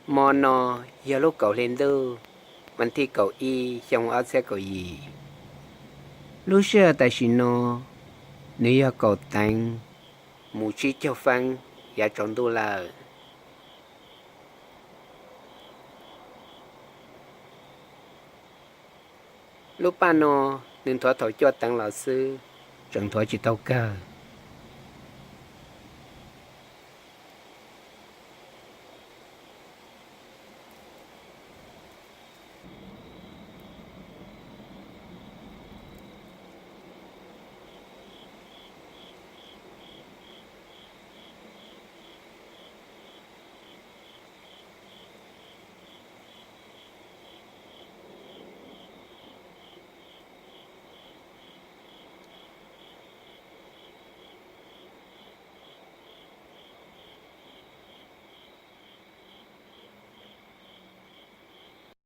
Mo no yog lub kaum hli ntuj, vas thib kaum ib xyoo ob txhiab kaum yim. Lub sij hawm tam sim no nws yog kaum teev mus tsib caug feeb yav tsaus ntuj lawm. Lub paj no nws nthuav thaum cuaj teev los xwb, tseem nthuav tsis tau kawg.